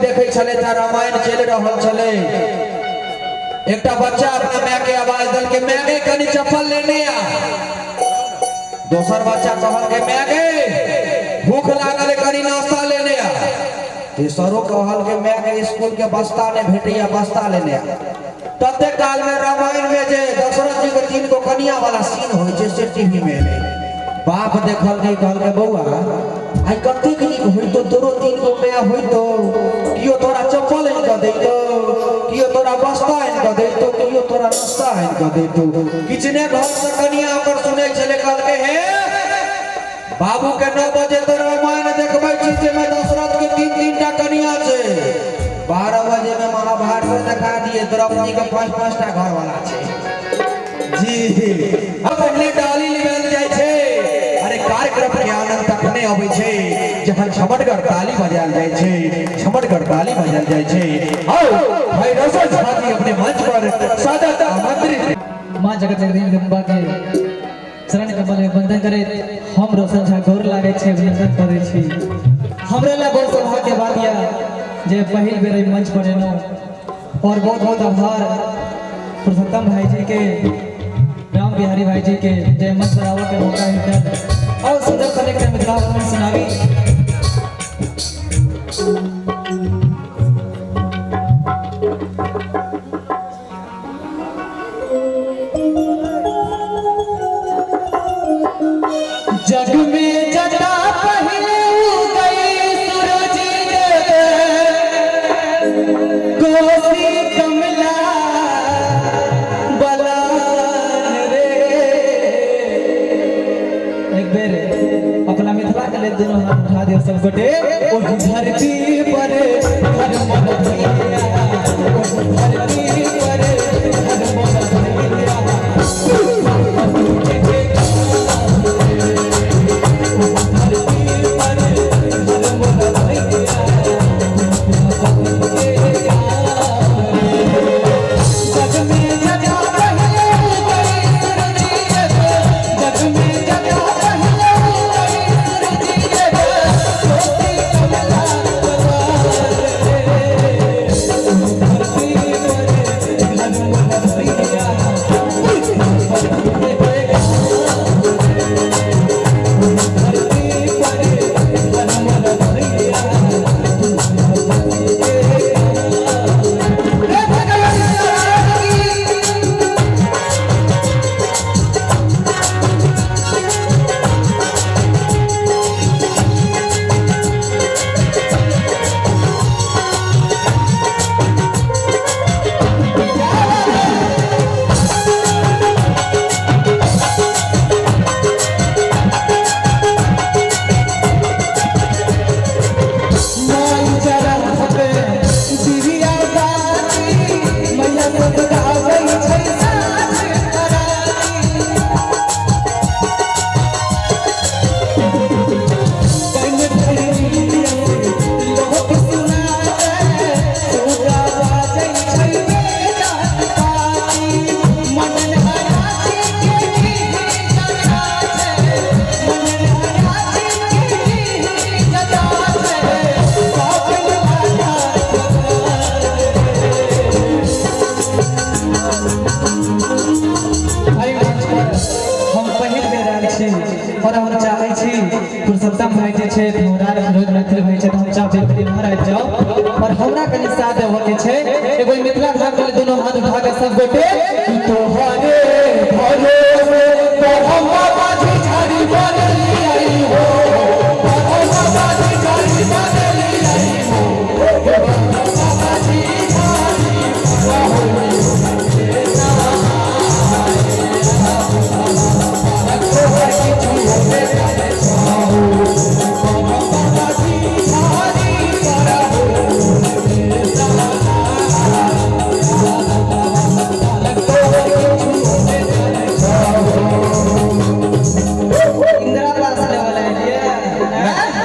देखै छलै तऽ रामायण चलि रहल छलै। एकटा बच्चा अपना माय के आवाज देलकै, माय गे कनि चप्पल लेने आ। दोसर बच्चा कहलकै, माय गे भूख लागल है, कनि नाश्ता लेने आ। तेसरो कहलकै, माय गे स्कूल के बस्ता नहि भेटैया, बस्ता लेने आ। तते काल में रामायण में जे दशरथ जी के 3 गो कनिया वाला सीन होइ छै से टीवी में एलै। बाप देखलकै, कहलकै बौआ आइ कतेक नीक होइतो तोरो 3 गो माय होइतो, कियो तोरा चप्पल आनि कऽ दैतो, कियो तोरा बस्ता आनि कऽ दैतो, कियो तोरा नाश्ता आनि कऽ दैतो। किछु ने घर से कनिया ओकर सुनै छलै, कहलकै हे बाबू के 9 बजे तो रामायण देखबै छी जाहिमे दशरथ के 3-3 टा कनिया छै, 12 बजे में महाभारत देखा दिए, द्रौपदी के 5-5 टा घर वाला छै। जी अब पहले डाली लेवल जाइ छै। अरे कार्यक्रम के आनंद तखने अबै छै जखन झमटगर ताली बजायल जाइ छै, झमटगर ताली बजायल जाइ छै। आओ भाई रोशन झा जी अपने मंच पर सादर आमंत्रित। माँ जगत जननी जगदम्बा के चरण कमल में वंदन करैत हम रोशन झा गोर लागै छै, अभिनंदन करै छी। हमरा लए बहुत सौभाग्य बात यऽ जे पहिल बेर एहि मंच पर एलहुँ और बहुत बहुत आभार पुरुषोत्तम भाई जी के, राम बिहारी भाई जी के जे मंच पर आबऽ के मौका भेटल और सुंदर सन एकटा मिथिला भजन सुनाबी। जग में जटा पहले उगई सूरज जग, कोसी कमला बलान रे। एक बेर अपना मिथिला के लिए दोनों हाथ उठा दियो सब गोटे। ओहि धरती पर धर्म भैया, ओहि धरती पर धर्म भैया, और हम चाहे छी पुरुषोत्तम भाई जे छै, हमरा रोज मैथिल भाई छै, हम चाहै छी इम्हर आबि जाओ और हमरा कनि साथ देबऽ के छै। एगो मिथिला धाम के दोनों हाथ उठा के सब गोटे तोहरे भरोसे तो हम बाजी झाड़ी बनली आई हो, हम बाजी झाड़ी बनली आई हो, बाजी झाड़ी इंदिरा आवास लेवल है।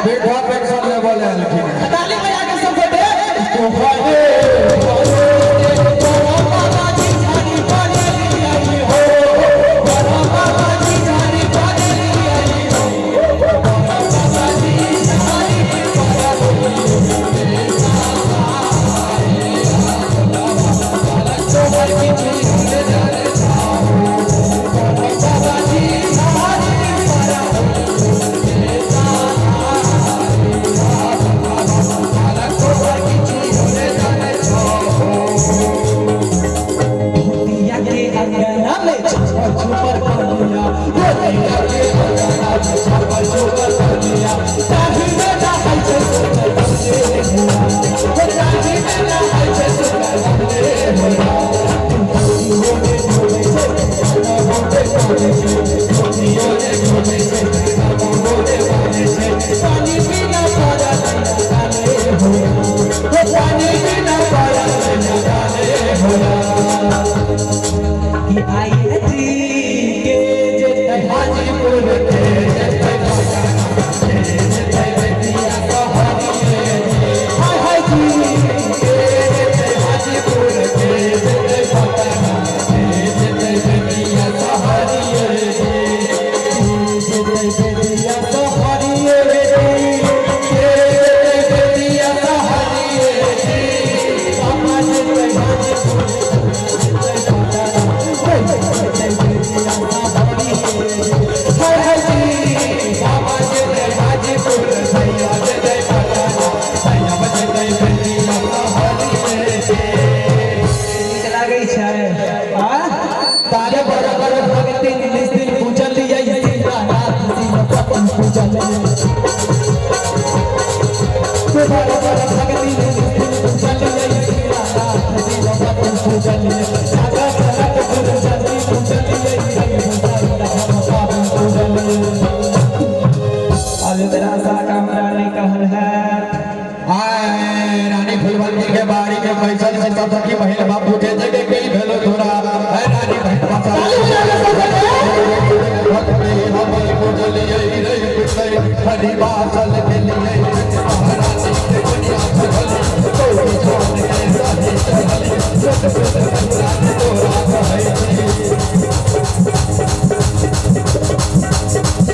विधवा पेंशन लेवल आएलखिन। ताली बजा के सब गोटे तोहरे Thank you. अब इतना सा कमरा नहीं कहल है। आय रानी फुलवंती के बाड़ी के बैसल से सब सखी बहिन बाप पूछे थे कि की भेलो तोरा। आय रानी बहिन बाप हरि बासल के लिए महारानी के दुनिया चढ़ली कोई छोड़ के सही चढ़ली सुन सुन बहिना के तोरा कहै छी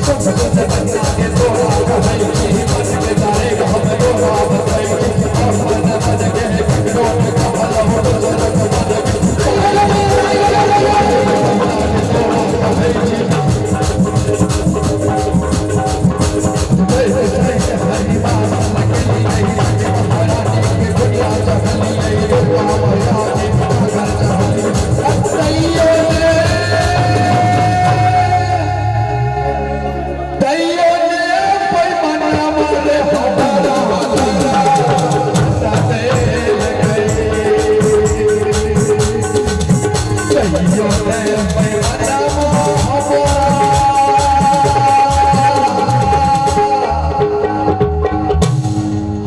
सुन सुन बहिना के तोरा कहै छी मन के तारे हम तोरा बतै छी अपन मन के ककरो ने कहलहुँ दोसरक मन के तोरा कहै छी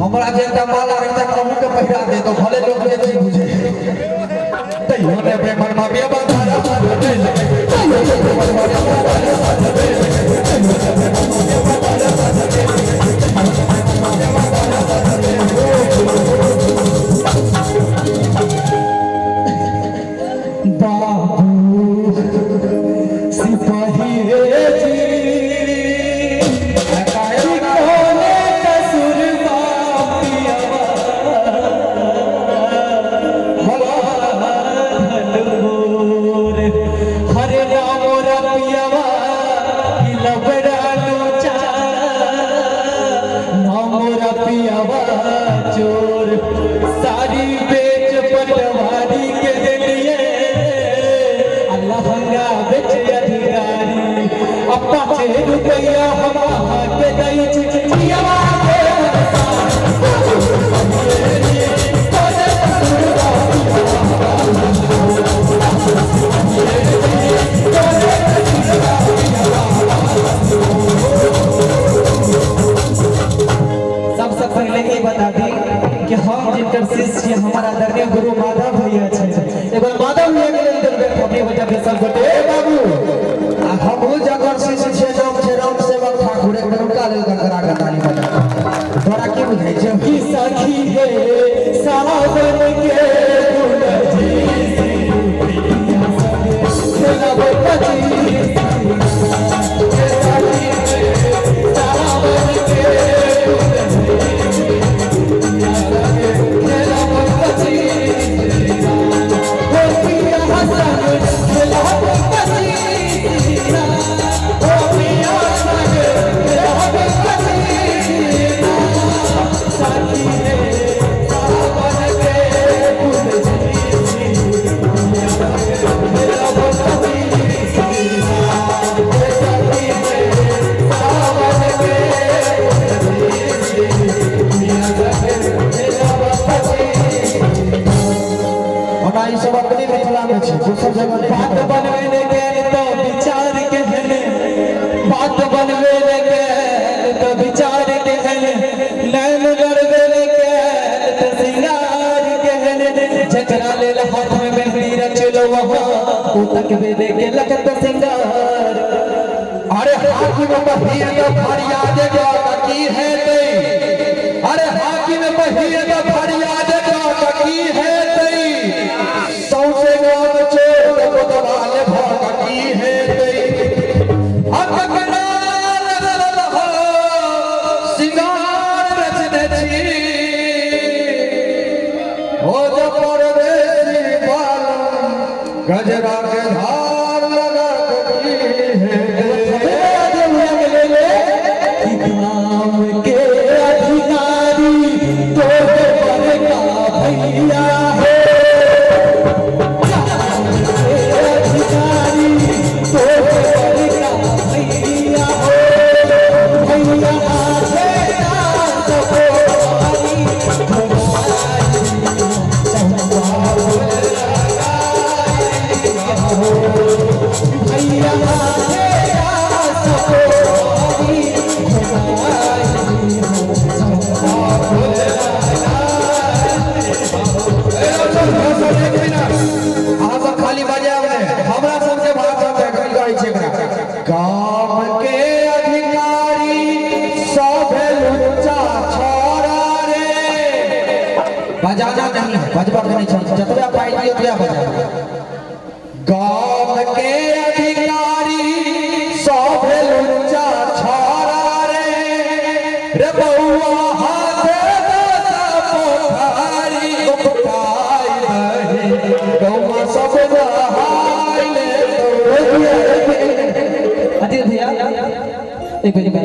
हमरा जे एकटा माला रहिता कहूँ के पहिरा दे तो भले लोग जे चीज बुझे तैयो ने बेमनमा बेबधारा तैयो ने बेमनमा बाबू सिपाही जी कोने कसूर बापियावा हरे राम रपियावा कि लबड़ा लोचा नाम रपियावा चोर सारी बेच पटवारी के लिए लहंगा बेच अधिकारी अब 5 रुपया हम के दै छी पियावा के। सबसे पहले ये बता दी कि हम जिनकर शिष्य छियै हमारा आदरणीय गुरु माधव भैया छै। एक बार माधव भैया के लेल बेर थपड़ी बजाबे सब गोटे। ए बाबू आ हमहू जकर शिष्य छियै नाम छै राम सेवक ठाकुर एक बेर हुनका लेल गड़गड़ा के ताली बजा। तोरा की बुझाइ छै कि सखी हे सावन के गुलजी खेलब पची ओना ई सब अपने मिथिला में छै दोसर जगह नहि। बात बनवे ने गेल तो विचार के हेने, बात बनवे ने गेल तो विचार के हेने, नैन लड़वे ने गेल तो सिंगार के हेने, जकरा लेल हाथ में मेहंदी रचलो वहाँ उ तकबे दे के लगत सिंगार। अरे हाकिम बहिर तो फरियाद जो की है तई अरे हाकिम बहिर तो फरियाद जो की है तई सौसे गाम चोर कोतवाल भग की है तई अककना लगल हो सिंगार रचने छी हो जो परदेसी बालम गजरा के धार लगा की है गाम के अधिकारी तो बड़का भैया है, गाम के अधिकारी तो बड़का भैया हो, भैया बजाना नहीं है, बजबा के नहीं छै, जतबे पाइ दियो ओतबे बजाबे। गाम के अधिकारी सब लुच्चा छाड़ा रे, रे बउआ हाथे दस पोखरी उपटाई दही, गौआ सब नहाय ले। अजीत भैया, एक बेर।